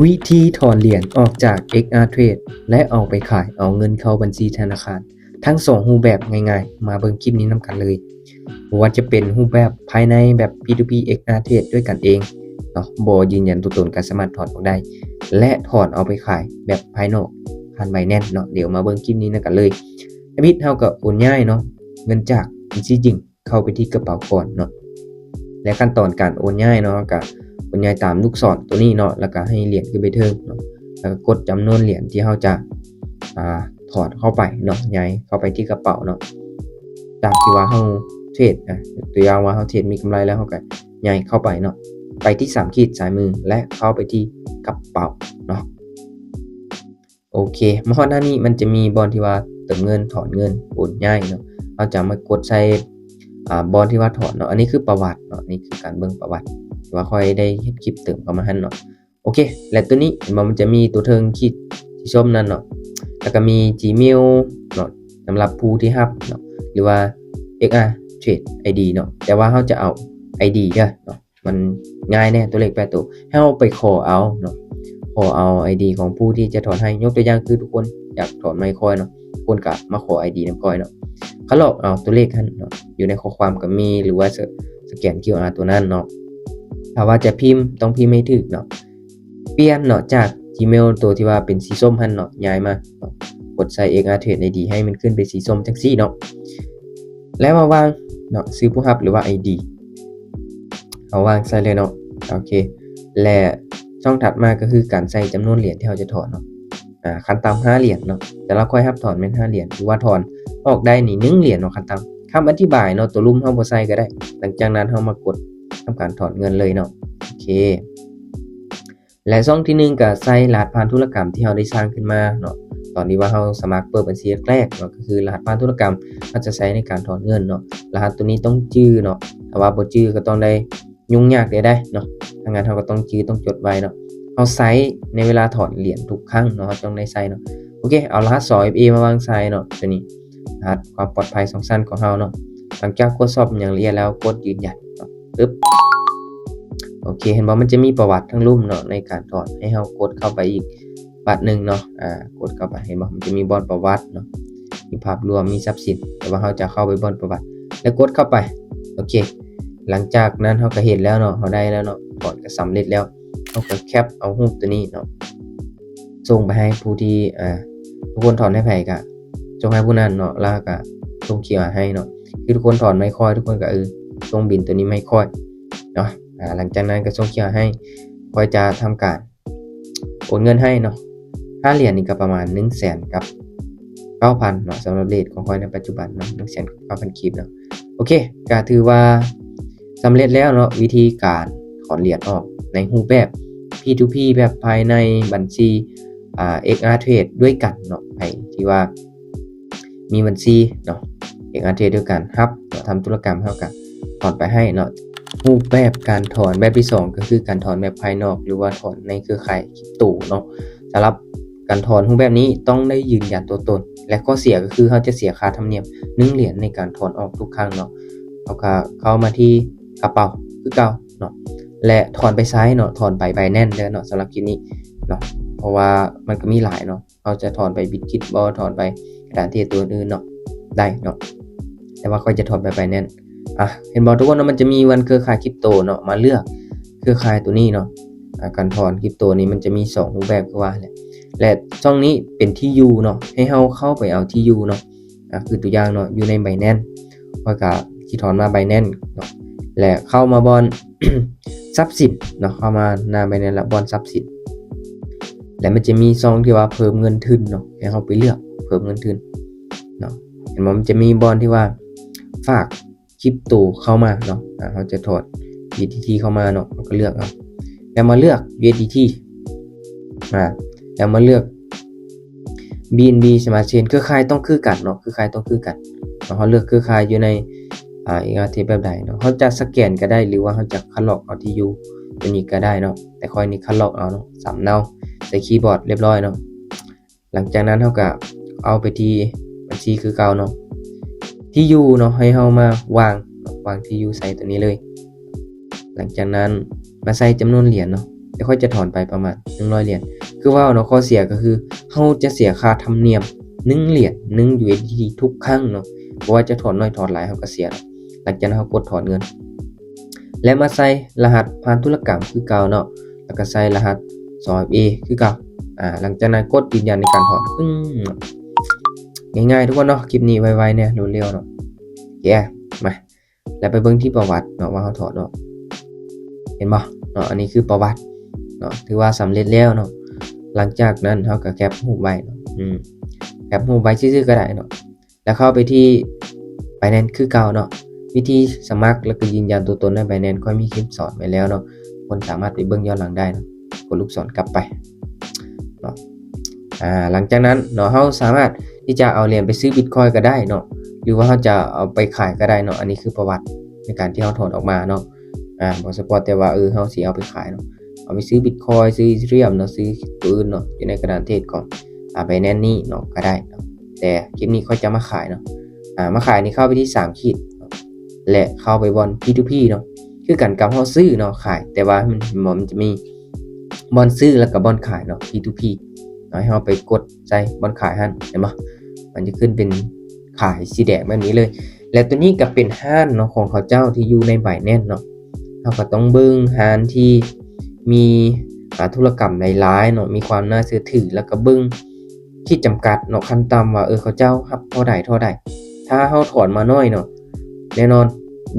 ວິທີຖອນຫຼຽນອອກຈາກ ເອັກອາເທຣດ ແລະ ເອົາໄປຂາຍ ເອົາເງິນເຂົ້າບັນຊີທະນາຄານ ທັງສອງຮູບແບບງ່າຍໆ ມາເບິ່ງຄລິບນີ້ນຳກັນເລີຍ. ບໍ່ວ່າຈະເປັນຮູບແບບພາຍໃນແບບ ພີທູພີ ເອັກອາເທຣດ ດ້ວຍກັນເອງເນາະ, ບໍ່ຢືນຢັນຕົວຕົນກໍສາມາດຖອນອອກໄດ້ ແລະ ຖອນເອົາໄປຂາຍແບບພາຍນອກຜ່ານ Binance ເນາະ. ດຽວມາເບິ່ງຄລິບນີ້ນຳກັນເລີຍ. ທຳອິດເຮົາກໍໂອນຍ້າຍເນາະ ເງິນຈາກບັນຊີຈິງ ເຂົ້າໄປທີ່ກະເປົາກ່ອນເນາະ ແລະ ຂັ້ນຕອນການໂອນຍ້າຍເນາະ ເຮົາກະໂອນຍ້າຍຕາມລູກສອນຕົວນີ້ເນາະ ແລ້ວກະໃຫ້ຫຼຽນຂຶ້ນໄປເທິງເນາະ ແລ້ວກະກົດຈຳນວນຫຼຽນທີ່ເຮົາຈະ ອ່າ ຖອນເຂົ້າໄປເນາະ ຍ້າຍເຂົ້າໄປທີ່ກະເປົາເນາະ. ຕາມທີ່ວ່າເຮົາເທຣດ ອ່າ ຕົວຢ່າງວ່າເຮົາເທຣດມີກຳໄລແລ້ວ ເຮົາກະຍ້າຍເຂົ້າໄປເນາະ ໄປທີ່ສາມຂີດຊ້າຍມື ແລະ ເຂົ້າໄປທີ່ກະເປົາເນາະ. ໂອເຄ ມາຮອດໜ້ານີ້ມັນຈະມີບ່ອນທີ່ວ່າເຕີມເງິນ, ຖອນເງິນ, ໂອນຍ້າຍເນາະ. ເຮົາຈະມາກົດໃສ່ ອ່າ ບ່ອນທີ່ວ່າຖອນເນາະ. ອັນນີ້ຄືປະຫວັດເນາະ, ນີ້ຄືການເບິ່ງປະຫວັດ ທີ່ວ່າຂ້ອຍໄດ້ເຮັດຄລິບເຕີມເຂົ້າມາຫັ້ນເນາະ. ໂອເຄ ແລະ ຕົວນີ້ເຫັນບໍ່ ມັນຈະມີຕົວເທິງຂີດສີສົ້ມນັ້ນເນາະ ແລ້ວກໍມີ Gmail ເນາະ ສຳລັບຜູ້ທີ່ຮັບເນາະ ຫຼືວ່າ ເອັກອາເທຣດ ໄອດີ ເນາະ. ແຕ່ວ່າເຮົາຈະເອົາ ໄອດີ ເດີເນາະ. ມັນງ່າຍແດ່ ຕົວເລກແປດໂຕ ເຮົາໄປຂໍເອົາເນາະ ຂໍເອົາ ໄອດີ ຂອງຜູ້ທີ່ຈະຖອນໃຫ້. ຍົກຕົວຢ່າງຄືທຸກຄົນຢາກຖອນໄມຄອຍເນາະ ທຸກຄົນກໍມາຂໍ ໄອດີ ນຳຂ້ອຍເນາະ ຄັດລອກເອົາຕົວເລກຫັ້ນເນາະ ຢູ່ໃນຂໍ້ຄວາມກໍມີ ຫຼືວ່າສະ ສະແກນ ຄິວອາ ຕົວນັ້ນເນາະ. ຖ້າວ່າຈະພິມ ຕ້ອງພິມໃຫ້ຖືກເນາະ. ປ່ຽນເນາະ ຈາກ Gmail ຕົວທີ່ວ່າເປັນສີສົ້ມຫັ້ນເນາະ ຍ້າຍມາເນາະ ກົດໃສ່ ເອັກອາເທຣດ ໄອດີ ໃຫ້ມັນຂຶ້ນເປັນສີສົ້ມຈັ່ງຊີ້ເນາະ. ແລ້ວມາວາງເນາະ ຊື່ຜູ້ຮັບ ຫຼືວ່າ ໄອດີ ເຮົາວາງໃສ່ເລີຍເນາະ. ໂອເຄ ແລະ ຊ່ອງຖັດມາກໍຄືການໃສ່ຈຳນວນຫຼຽນທີ່ເຮົາຈະຖອນເນາະ. ອ່າ ຂັ້ນຕ່ຳຫ້າຫຼຽນເນາະ ສຳລັບຂ້ອຍຮັບຖອນແມ່ນຫ້າຫຼຽນ ຫຼືວ່າຖອນອອກໄດ້ນີ້ໜຶ່ງຫຼຽນເນາະ ຂັ້ນຕ່ຳ. ຄຳອະທິບາຍເນາະ ຕົວລຸ່ມເຮົາບໍ່ໃສ່ກໍໄດ້. ຫຼັງຈາກນັ້ນເຮົາມາກົດທຳການຖອນເງິນເລີຍເນາະ. ໂອເຄ ແລະ ຊ່ອງທີໜຶ່ງກໍໃສ່ລະຫັດຜ່ານທຸລະກຳທີ່ເຮົາໄດ້ສ້າງຂຶ້ນມາເນາະ ຕອນທີ່ວ່າເຮົາສະໝັກເປີດບັນຊີແລກໆເນາະ ກໍຄືລະຫັດຜ່ານທຸລະກຳເຮົາຈະໃຊ້ໃນການຖອນເງິນເນາະ. ລະຫັດຕົວນີ້ຕ້ອງຈື່ເນາະ ຖ້າວ່າບໍ່ຈື່ກໍຕ້ອງໄດ້ຫຍຸ້ງຍາກເດເນາະ. ຖ້າງນັ້ນເຮົາກໍຕ້ອງຈື່ ຕ້ອງຈົດໄວ້ເນາະ ເຮົາໃຊ້ໃນເວລາຖອນຫຼຽນທຸກຄັ້ງເນາະ ເຮົາຕ້ອງໄດ້ໃຊ້ເນາະ. ໂອເຄ ເອົາລະຫັດສອງເອັຟເອມາວາງໃສ່ເນາະ ຕົວນີ້ ລະຫັດຄວາມປອດໄພສອງຊັ້ນຂອງເຮົາເນາະ. ຫຼັງຈາກກວດສອບຢ່າງລະອຽດແລ້ວ ກົດຢືນຢັນເນາະ. ປຶບ ໂອເຄ ເຫັນບໍ່ ມັນຈະມີປະຫວັດທາງລຸ່ມເນາະ ໃນການຖອນ ໃຫ້ເຮົາກົດເຂົ້າໄປອີກບາດໜຶ່ງເນາະ. ອ່າ ກົດເຂົ້າໄປ ເຫັນບໍ່ ມັນຈະມີບ່ອນປະຫວັດເນາະ ມີພາບລວມ ມີຊັບສິນ ແຕ່ວ່າເຮົາຈະເຂົ້າໄປບ່ອນປະຫວັດ ແລ້ວກົດເຂົ້າໄປ. ໂອເຄ ຫຼັງຈາກນັ້ນເຮົາກໍເຫັນແລ້ວເນາະ ເຮົາໄດ້ແລ້ວເນາະ ຖອນກໍສຳເລັດແລ້ວ. ເຮົາກໍແຄັບເອົາຮູບຕົວນີ້ເນາະ ສົ່ງໄປໃຫ້ຜູ້ທີ່ ອ່າ ທຸກຄົນຖອນໃຫ້ໃຜກໍສົ່ງໃຫ້ຜູ້ນັ້ນເນາະ ແລ້ວກໍສົ່ງຄິວອາໃຫ້ເນາະ. ຄືທຸກຄົນຖອນມາໃຫ້ຂ້ອຍ ທຸກຄົນກໍ ເອີ ສົ່ງບິນຕົວນີ້ມາໃຫ້ຂ້ອຍເນາະ. ອ່າ ຫຼັງຈາກນັ້ນກໍສົ່ງຄິວອາໃຫ້ ຂ້ອຍຈະທຳການໂອນເງິນໃຫ້ເນາະ. ຫ້າຫຼຽນນີ້ກໍປະມານໜຶ່ງແສນກັບເກົ້າພັນເນາະ ສຳລັບເຣດຂອງຂ້ອຍໃນປັດຈຸບັນເນາະ ໜຶ່ງແສນເກົ້າພັນກີບເນາະ. ໂອເຄ ກໍຖືວ່າສຳເລັດແລ້ວເນາະ ວິທີການຖອນຫຼຽນອອກໃນຮູບແບບ ພີທູພີ ແບບພາຍໃນບັນຊີ ອ່າ ເອັກອາເທຣດ ດ້ວຍກັນເນາະ. ໃຜທີ່ວ່າມີບັນຊີເນາະ ເອັກອາເທຣດ ດ້ວຍກັນ ຮັບເນາະ ທຳທຸລະກຳ ເຮົາກໍຖອນໄປໃຫ້ເນາະ. ຮູບແບບການຖອນແບບທີສອງ ກໍຄືການຖອນແບບພາຍນອກ ຫຼືວ່າຖອນໃນເຄືອຂ່າຍຄຣິບໂຕເນາະ. ສຳລັບການຖອນຮູບແບບນີ້ຕ້ອງໄດ້ຢືນຢັນຕົວຕົນ ແລະ ຂໍ້ເສຍກໍຄືເຮົາຈະເສຍຄ່າທຳນຽມໜຶ່ງຫຼຽນໃນການຖອນອອກທຸກຄັ້ງເນາະ. ເຮົາກໍເຂົ້າມາທີ່ກະເປົາຄືເກົ່າເນາະ ແລະ ຖອນໄປໃສເນາະ ຖອນໄປ Binance ເດີເນາະ ສຳລັບຄລິບນີ້ເນາະ ເພາະວ່າມັນກໍມີຫຼາຍເນາະ ເຮົາຈະຖອນໄປ Bitget ບໍ່ ຖອນໄປກະດານເທຣດຕົວອື່ນໆເນາະ ໄດ້ເນາະ ແຕ່ວ່າຂ້ອຍຈະຖອນໄປ Binance. ອ່ະ ເຫັນບໍ່ທຸກຄົນເນາະ ມັນຈະມີວັນເຄືອຂ່າຍຄຣິບໂຕເນາະ ມາເລືອກເຄືອຂ່າຍຕົວນີ້ເນາະ. ອ່າ ການຖອນຄຣິບໂຕນີ້ມັນຈະມີສອງຮູບແບບຄືວ່າແຫຼະ ແລະ ຊ່ອງນີ້ເປັນທີ່ຢູ່ເນາະ ໃຫ້ເຮົາເຂົ້າໄປເອົາທີ່ຢູ່ເນາະ. ອ່າ ຄືຕົວຢ່າງເນາະ ຢູ່ໃນ Binance ຂ້ອຍກໍຊິຖອນມາ Binance ເນາະ ແລະ ເຂົ້າມາບ່ອນຊັບສິນເນາະ ເຂົ້າມາໜ້າ Binance ລະບ່ອນຊັບສິນ ແລະ ມັນຈະມີຊ່ອງທີ່ວ່າເພີ່ມເງິນທຶນເນາະ ໃຫ້ເຮົາໄປເລືອກເພີ່ມເງິນທຶນເນາະ. ເຫັນບໍ່ ມັນຈະມີບ່ອນທີ່ວ່າຝາກຄຣິບໂຕເຂົ້າມາເນາະ ອ່າ ເຮົາຈະຖອນ USDT ເຂົ້າມາເນາະ ເຮົາກໍເລືອກເອົາ ແລ້ວມາເລືອກ USDT ອ່າ ແລ້ວມາເລືອກ BNB Smart Chain ເຄືອຂ່າຍຕ້ອງຄືກັນເນາະ ເຄືອຂ່າຍຕ້ອງຄືກັນເນາະ. ເຮົາເລືອກເຄືອຂ່າຍຢູ່ໃນ ອ່າ ເອັກອາເທຣດ ແບບໃດເນາະ ເຮົາຈະສະແກນກໍໄດ້ ຫຼືວ່າເຮົາຈະຄັດລອກເອົາທີ່ຢູ່ຕົວນີ້ກໍໄດ້ເນາະ ແຕ່ຂ້ອຍນີ້ຄັດລອກເອົາເນາະ ສຳເນົາໃສ່ຄີບອດລຽບຮ້ອຍເນາະ. ຫຼັງຈາກນັ້ນເຮົາກໍເອົາໄປທີ່ບັນຊີຄືເກົ່າເນາະ ທີ່ຢູ່ເນາະ ໃຫ້ເຮົາມາວາງ ວາງທີ່ຢູ່ໃສ່ຕົວນີ້ເລີຍ. ຫຼັງຈາກນັ້ນມາໃສ່ຈຳນວນຫຼຽນເນາະ ແຕ່ຂ້ອຍຈະຖອນໄປປະມານໜຶ່ງຮ້ອຍຫຼຽນ. ຄືເວົ້າເນາະ ຂໍ້ເສຍກໍຄືເຮົາຈະເສຍຄ່າທຳນຽມໜຶ່ງຫຼຽນ ໜຶ່ງ USDT ທຸກຄັ້ງເນາະ. ບໍ່ວ່າຈະຖອນໜ້ອຍຖອນຫຼາຍ ເຮົາກໍເສຍເນາະ. ຫຼັງຈາກນັ້ນເຮົາກົດຖອນເງິນ ແລະ ມາໃສ່ລະຫັດຜ່ານທຸລະກຳຄືເກົ່າເນາະ, ແລ້ວກໍໃສ່ລະຫັດ ສອງເອັຟເອ ຄືເກົ່າ. ອາ ຫຼັງຈາກນັ້ນກົດຢືນຢັນໃນການຖອນ. ປຶ້ງ. ງ່າຍໆ ທຸກຄົນເນາະ, ຄລິບນີ້ໄວໆແດ່ ລວດເລັວເນາະ. ໂອເຄ ມາ ແລ້ວໄປເບິ່ງທີ່ປະຫວັດເນາະ ວ່າເຮົາຖອນອອກ ເຫັນບໍ່ເນາະ? ອັນນີ້ຄືປະຫວັດເນາະ, ຖືວ່າສຳເລັດແລ້ວເນາະ. ຫຼັງຈາກນັ້ນເຮົາກໍແຄບຮູບໄວ້ເນາະ, ອືມ ແຄບຮູບໄວ້ຊື່ໆກໍໄດ້ເນາະ. ແລ້ວເຂົ້າໄປທີ່ Binance ຄືເກົ່າເນາະ. ວິທີສະໝັກ ແລ້ວກໍຢືນຢັນຕົວຕົນໃນ Binance ຂ້ອຍມີຄລິບສອນໄວ້ແລ້ວເນາະ, ຄົນສາມາດໄປເບິ່ງຍ້ອນຫຼັງໄດ້ເນາະ. ກົດລູກສອນກັບໄປເນາະ. ອາ ຫຼັງຈາກນັ້ນເນາະ ເຮົາສາມາດທີ່ຈະເອົາຫຼຽນໄປຊື້ Bitcoin ກໍໄດ້ເນາະ, ຫຼືວ່າເຮົາຈະເອົາໄປຂາຍກໍໄດ້ເນາະ. ອັນນີ້ຄືປະຫວັດໃນການທີ່ເຮົາຖອນອອກມາເນາະ. ອາ ບໍ່ສະເພາະແຕ່ວ່າ ເອີ ເຮົາຊິເອົາໄປຂາຍເນາະ, ເອົາໄປຊື້ Bitcoin ຊື້ Ethereum ເນາະ, ຊື້ຕົວອື່ນເນາະ, ຢູ່ໃນກະດານເທຣດຂອງ ອາ Binance ນີ້ເນາະ ກໍໄດ້ເນາະ. ແຕ່ຄລິບນີ້ຂ້ອຍຈະມາຂາຍເນາະ. ອາ ມາຂາຍນີ້ເຂົ້າໄປທີ່ສາມຂີດເນາະ ແລະ ເຂົ້າໄປບ່ອນ P two P ເນາະ, ຄືກັນກັບເຮົາຊື້ເນາະ ຂາຍ, ແຕ່ວ່າມັນ ມັນຈະມີບ່ອນຊື້ ແລ້ວກໍບ່ອນຂາຍເນາະ P two P ເນາະ. ໃຫ້ເຮົາໄປກົດໃສ່ບ່ອນຂາຍຫັ້ນ ເຫັນບໍ່? ມັນຈະຂຶ້ນເປັນຂາຍສີແດງແບບນີ້ເລີຍ. ແລະ ຕົວນີ້ກໍເປັນຮ້ານເນາະ ຂອງເຂົາເຈົ້າທີ່ຢູ່ໃນ Binance ເນາະ. ເຮົາກໍຕ້ອງເບິ່ງຮ້ານທີ່ມີ ອາ ທຸລະກຳຫຼາຍໆເນາະ, ມີຄວາມໜ້າເຊື່ອຖື ແລ້ວກໍເບິ່ງ ຂີດຈຳກັດເນາະ ຂັ້ນຕ່ຳວ່າ ເອີ ເຂົາເຈົ້າຮັບເທົ່າໃດເທົ່າໃດ. ຖ້າເຮົາຖອນມາໜ້ອຍເນາະ ແນ່ນອນ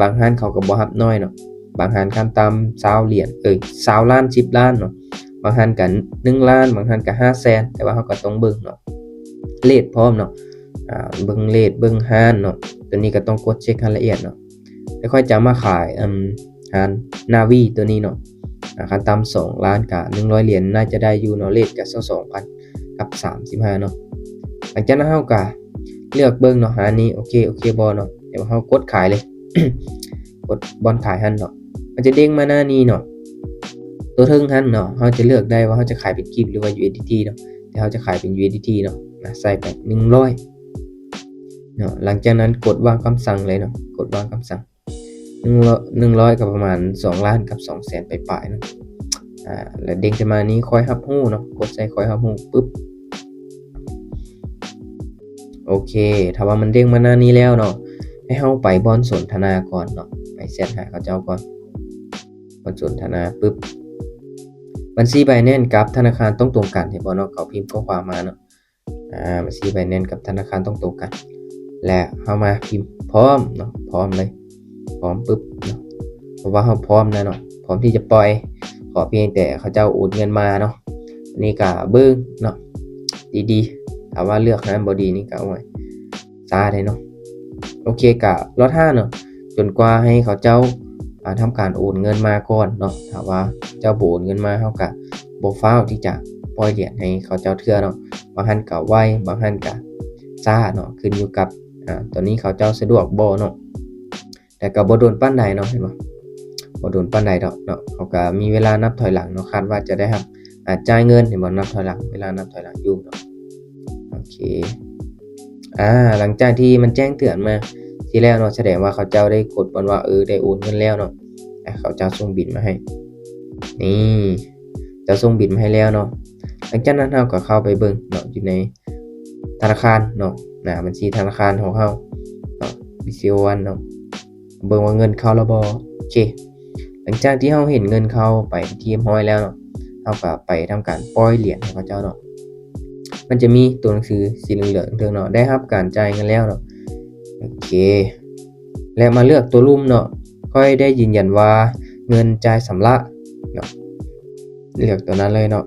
ບາງຮ້ານເຂົາກໍບໍ່ຮັບໜ້ອຍເນາະ, ບາງຮ້ານຂັ້ນຕ່ຳຊາວຫຼຽນ ເອີ ຊາວລ້ານ ສິບລ້ານເນາະ, ບາງຮ້ານກໍໜຶ່ງລ້ານ ບາງຮ້ານກໍຫ້າແສນ. ແຕ່ວ່າເຮົາກໍຕ້ອງເບິ່ງເນາະ ເຣດພ້ອມເນາະ, ອາ ເບິ່ງເຣດ ເບິ່ງຮ້ານເນາະ. ຕົວນີ້ກໍຕ້ອງກົດເຊັກໃຫ້ລະອຽດເນາະ. ແຕ່ຂ້ອຍຈະມາຂາຍ ອືມ ຮ້ານນາວີຕົວນີ້ເນາະ, ອາ ຂັ້ນຕ່ຳສອງລ້ານ ກະໜຶ່ງຮ້ອຍຫຼຽນ ໜ້າຈະໄດ້ຢູ່ເນາະ, ເຣດກະຊາວສອງພັນກັບສາມສິບຫ້າເນາະ. ຫຼັງຈາກນັ້ນເຮົາກະເລືອກເບິ່ງເນາະ ຮ້ານນີ້ໂອເຄ ໂອເຄບໍ່ເນາະ, ແຕ່ວ່າເຮົາກົດຂາຍເລີຍ ກົດບ່ອນຂາຍຫັ້ນເນາະ, ມັນຈະເດ້ງມາໜ້ານີ້ເນາະ. ຕົວເທິງຫັ້ນເນາະ ເຮົາຈະເລືອກໄດ້ວ່າເຮົາຈະຂາຍເປັນກີບ ຫຼືວ່າ USDT ເນາະ, ແຕ່ເຮົາຈະຂາຍເປັນ USDT ເນາະ. ນະ ໃສ່ໄປໜຶ່ງຮ້ອຍເນາະ. ຫຼັງຈາກນັ້ນກົດວາງຄຳສັ່ງເລີຍເນາະ, ກົດວາງຄຳສັ່ງ. ໜຶ່ງຮ້ອຍ ໜຶ່ງຮ້ອຍກໍປະມານສອງລ້ານກັບສອງແສນປາຍໆເນາະ. ອາ ແລ້ວເດ້ງຂຶ້ນມານີ້ ຂ້ອຍຮັບຮູ້ເນາະ, ກົດໃສ່ຂ້ອຍຮັບຮູ້ປຶບ. ໂອເຄ ຖ້າວ່າມັນເດ້ງມາໜ້ານີ້ແລ້ວເນາະ ໃຫ້ເຮົາໄປບ່ອນສົນທະນາກ່ອນເນາະ, ໄປແຊັດຫາເຂົາເຈົ້າກ່ອນ. ບ່ອນສົນທະນາປຶບ ບັນຊີ Binance ກັບທະນາຄານຕ້ອງຕົງກັນ ເຫັນບໍ່ເນາະ? ເຂົາພິມຂໍ້ຄວາມມາເນາະ. ອາ ບັນຊີ Binance ກັບທະນາຄານຕ້ອງຕົງກັນ ແລະ ເຮົາມາພິມພ້ອມເນາະ, ພ້ອມເລີຍ ພ້ອມປຶບເນາະ, ເພາະວ່າເຮົາພ້ອມແລ້ວເນາະ, ພ້ອມທີ່ຈະປ່ອຍ. ຂໍພຽງແຕ່ເຂົາເຈົ້າໂອນເງິນມາເນາະ. ອັນນີ້ກະເບິ່ງເນາະ ດີໆ, ຖ້າວ່າເລືອກຮ້ານບໍ່ດີນີ້ກະ ໂອ້ຍ ຊ້າເດ້ເນາະ. ໂອເຄ ກະລໍຖ້າເນາະ ຈົນກວ່າໃຫ້ເຂົາເຈົ້າ ອາ ທຳການໂອນເງິນມາກ່ອນເນາະ. ຖ້າວ່າເຈົ້າບໍ່ໂອນເງິນມາ ເຮົາກະບໍ່ຟ້າວທີ່ຈະປ່ອຍຫຼຽນໃຫ້ເຂົາເຈົ້າເທື່ອເນາະ. ບາງທ່ານກະໄວ ບາງທ່ານກະຊ້າເນາະ, ຂຶ້ນຢູ່ກັບ ອາ ຕອນນີ້ເຂົາເຈົ້າສະດວກບໍ່ເນາະ. ແຕ່ກໍບໍ່ດົນປານໃດເນາະ, ເຫັນບໍ່? ບໍ່ດົນປານໃດດອກເນາະ. ເຂົາກໍມີເວລານັບຖອຍຫຼັງເນາະ, ຄາດວ່າຈະໄດ້ຮັບ ອາ ຈ່າຍເງິນ, ເຫັນບໍ່? ນັບຖອຍຫຼັງ, ເວລານັບຖອຍຫຼັງຢູ່ເນາະ. ໂອເຄ ອາ ຫຼັງຈາກທີ່ມັນແຈ້ງເຕືອນມາຊີ້ແລ້ວເນາະ, ສະແດງວ່າເຂົາເຈົ້າໄດ້ກົດບ່ອນວ່າ ເອີ ໄດ້ໂອນເງິນແລ້ວເນາະ. ອາ ເຂົາເຈົ້າສົ່ງບິນມາໃຫ້, ນີ້ ເຈົ້າສົ່ງບິນມາໃຫ້ແລ້ວເນາະ. ຫຼັງຈາກນັ້ນເຮົາກໍເຂົ້າໄປເບິ່ງເນາະ, ຢູ່ໃນທະນາຄານເນາະ, ໜ້າບັນຊີທະນາຄານຂອງເຮົາເນາະ, BCO One ເນາະ. ເບິ່ງວ່າເງິນເຂົ້າແລ້ວບໍ່. ໂອເຄ ຫຼັງຈາກທີ່ເຮົາເຫັນເງິນເຂົ້າໄປທີ່ຮຽບຮ້ອຍແລ້ວເນາະ, ເຮົາກໍໄປທຳການປ່ອຍຫຼຽນໃຫ້ເຂົາເຈົ້າເນາະ. ມັນຈະມີຕົວໜັງສືສີເຫຼືອງໆເທິງເນາະ, ໄດ້ຮັບການຈ່າຍເງິນແລ້ວເນາະ. ໂອເຄ ແລະ ມາເລືອກຕົວລຸ່ມເນາະ, ຂ້ອຍໄດ້ຢືນຢັນວ່າເງິນຈ່າຍຊຳລະເນາະ. ເລືອກຕົວນັ້ນເລີຍເນາະ.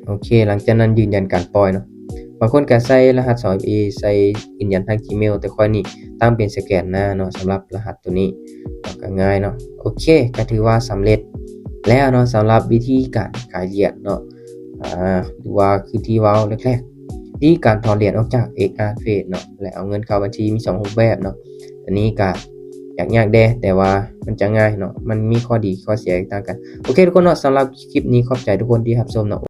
ໂອເຄ ຫຼັງຈາກນັ້ນຢືນຢັນການປ່ອຍເນາະ. ບາງຄົນກໍໃສ່ລະຫັດ ສອງເອັຟເອ ໃສ່ຢືນຢັນທາງ Gmail, ແຕ່ຂ້ອຍນີ້ຕັ້ງເປັນສະແກນໜ້າເນາະ, ສຳລັບລະຫັດຕົວນີ້ເນາະ, ກໍງ່າຍເນາະ. ໂອເຄ ກໍຖືວ່າສຳເລັດແລ້ວເນາະ, ສຳລັບວິທີການຂາຍຫຼຽນເນາະ, ອາ ຫຼືວ່າຄືທີ່ເວົ້າແລກໆ ວິທີການຖອນຫຼຽນອອກຈາກ XR Trade ເນາະ ແລະ ເອົາເງິນເຂົ້າບັນຊີ ມີສອງຮູບແບບເນາະ. ອັນນີ້ກໍຍາກໆແດ່ ແຕ່ວ່າມັນຈະງ່າຍເນາະ, ມັນມີຂໍ້ດີຂໍ້ເສຍຕ່າງກັນ. ໂອເຄທຸກຄົນເນາະ, ສຳລັບຄລິບນີ້ຂອບໃຈທຸກຄົນທີ່ຮັບຊົມເນາະ.